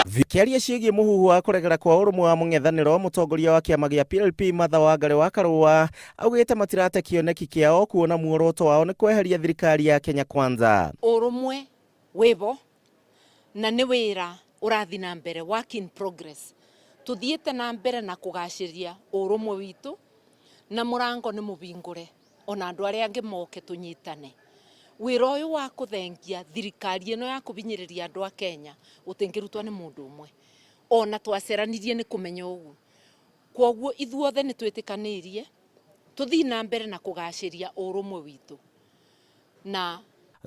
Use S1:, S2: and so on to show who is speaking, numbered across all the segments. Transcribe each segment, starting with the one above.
S1: Kĩaria ciĩgiĩ mũhuhu wa kũregera kwa ũrũmwe wa mũng'ethanĩro, mũtongoria wa kĩama gĩa PLP Martha Wangari wa Karũa augĩte matirate kĩoneki kĩao kuona muoroto wao nĩ kweheria thirikari ya Kenya Kwanza.
S2: Ũrũmwe wĩbo na nĩ wĩra ũrathi na mbere, work in progress. Tuthiĩte na mbere na kũgacĩria ũrũmwe witũ na mũrango nĩ mũhingũre ona andũ arĩa angĩ moke tũnyitane. Wĩra ũyũ wa kũthengia thirikari ĩno ya kũhinyĩrĩria andũ a Kenya ũtingĩrutwo nĩ mũndũ ũmwe. Ona twaceranirie nĩ kũmenya ũguo. Kwoguo ithuothe nĩ twĩtĩkanĩirie tũthiĩ na mbere na kũgacĩria ũrũmwe witũ na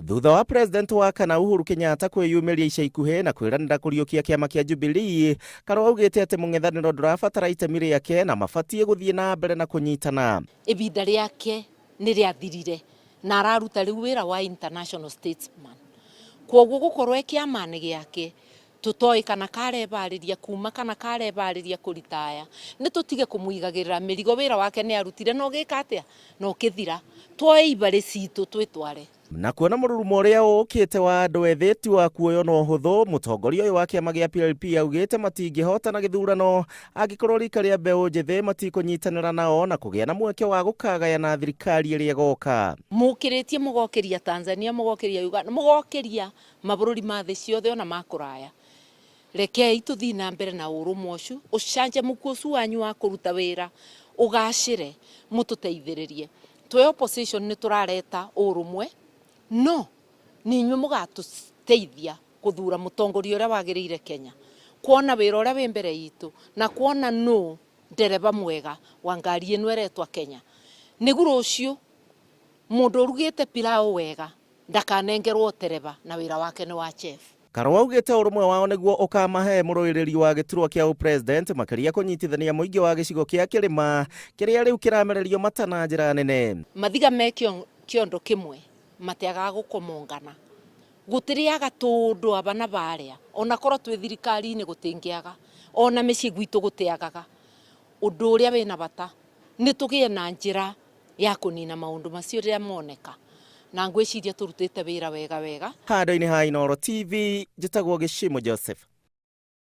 S1: Thutha wa president wa kana Uhuru Kenyatta kwĩyumĩria ica ikuhĩ na kwĩranĩra kũriũkia kĩama kĩa Jubilee, Karũa augĩte atĩ mũng'ethanĩro ndũrabatara itemi rĩake na mabatiĩ gũthiĩ na mbere na kũnyitana.
S2: Ibinda rĩake nĩ rĩathirire na araruta rĩu wĩra wa international statesman. Kwoguo gũkorwo e kĩama-inĩ gĩake tũtoĩ kana karebarĩria kuma kana karebarĩria kũritaya, nĩ tũtige kũmũigagĩrĩra mĩrigo. Wĩra wake nĩ arutire na ũgĩka atĩa na ũkĩthira. Tuoe ibarĩ citũ twĩtware.
S1: Na kuona mũrurumo ũrĩa ũkĩte wa andũ ethĩ ti wa kuoywo na ũhũthũ, mũtongoria ũyũ wa kĩama gĩa PLP augĩte matingĩhotana gĩthurano angĩkorwo rika rĩa mbeũ njĩthĩ matikũnyitanĩra nao na kũgĩa na mweke wa gũkagayana thirikari ĩrĩa ĩgoka.
S2: Mũkĩrĩtie mũgokĩria Tanzania, mũgokĩria Uganda, mũgokĩria mabũrũri ma thĩ ciothe ona ma kũraya. Rekei tũthiĩ na mbere na ũrũmwe ũcio, ũcanjamũku ũcio wanyu wa kũruta wĩra ũgacĩre, mũtũteithĩrĩrie. Twĩ opposition nĩ tũrareta ũrũmwe, no nĩ inyuĩ mũgatũteithia kũthura mũtongoria ũrĩa wagĩrĩire Kenya, kuona wĩra ũrĩa wĩ mbere itũ na kuona nũ ndereba mwega wa ngari ĩno ĩretwa Kenya. Nĩguo rũciũ mũndũ ũrugĩte pilau wega ndakanengerwo tereba na wĩra wake nĩ wa chef.
S1: Karũa augĩte ũrũmwe wao nĩguo ũkamahe mũrũĩrĩri wa gĩturwa kĩa ũpresident, makĩria kũnyitithania mũingĩ wa gĩcigo kĩa kĩrĩma kĩrĩa rĩu kĩramererio mata na njĩra nene.
S2: Mathiga me kĩondo kĩmwe matiagaga gũkomongana, gũtirĩaga tũndũ aba na barĩa, ona korwo twĩ thirikari-inĩ gũtingĩaga, ona mĩciĩ gwitũ gũtiagaga. Ũndũ ũrĩa wĩna bata nĩ tũgĩe na njĩra ya kũnina maũndũ macio rĩrĩa moneka, na ngwĩciria tũrutĩte wĩra wega wega.
S1: Handũ-inĩ ha Inooro TV, njĩtagwo Gĩcimo Joseph.